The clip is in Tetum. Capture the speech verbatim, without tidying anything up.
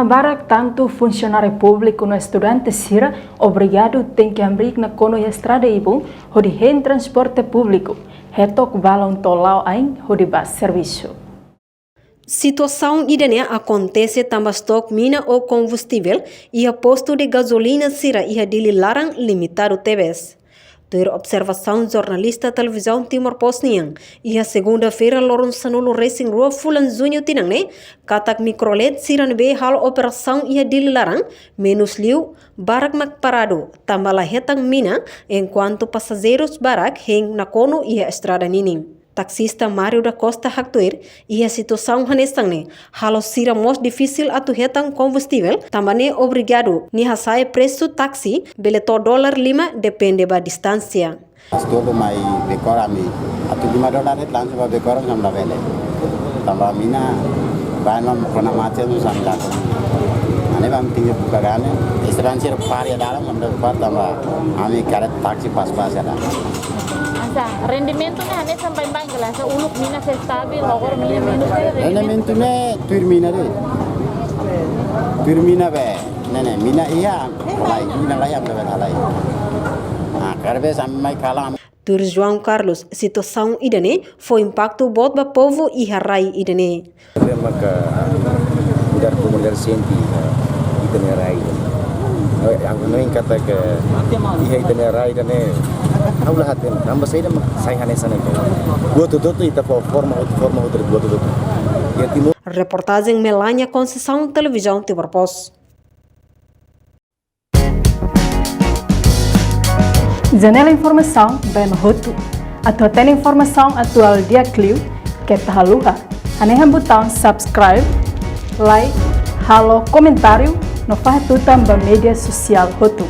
Barak tantu funsionáriu públiku no estudante sira obrigadu tenke hamriik nakonu iha estrada ibun hodi hein transporte públiku, hetok balun to'o la'o ain hodi bá servisu. Situasaun ida-ne'e akontese tanba stok mina ou kombustivel iha postu de gazolina sira iha Dili laran limitadu tebes. Tuir observasaun jornalista Televizaun Timor Post nian, iha segunda-feira loron sanulu-resin-rua fulan Juñu tinan ne'e, katak mikrolet sira ne'ebé halo operasaun iha Dili laran menus liu, barak mak paradu, tanba la hetan mina, enkuantu pasajeirus barak hein nakonu iha estrada ninin. Taksista Mário da Costa haktuir, iha situasaun hanesan ne'e, halo sira mós difisil atu hetan kombustivel, tanba ne'e obrigadu nia hasa'e presu taksi bele to'o dolar lima, depende ba distánsia. Estudu mai Bekor ami, atu lima dolar de'it langsung ba Bekor ami la bele. Tanba mina, bain mam kona mate ami sam la. Ane bam tinggi buka gane, estrada sira pari dalam, mam dapat tanba ami karet taksi pas-pas ada. Asa, rendimentu ne'e hanesan baibain ka lae, asa uluk mina sei stabil, agora mina menus, rendimentu ne'e tuir mina de'it. Tuir mina be, ne'e ne'e, mina iha, halai, mina laiha, mina be halai. Ah, karik be ami mai kalan. Tuir João Carlos, situasaun ida-ne'e fó impaktu boot ba povu iha rai ida-ne'e. Problema ke, ah, mudar komunidade sente, ah, ita-nia rai. Eh, yang penting kata ke, iha ita-nia rai ida-ne'e, ha'u la hatene, tanba saida mak sai hanesan ne'e. Buat hotu-hotu ita fó forma, hotu forma, hotu buat hotu-hotu. Iha Timor. Reportajen Melania Conceição, Televizaun Timor Post. Janela informasaun ba ema hotu. Atu hatene informasaun atuál di'ak liu, keta haluha hanehan butaun subscribe, like, halo komentáriu, no fahe tutan ba média sosiál hotu.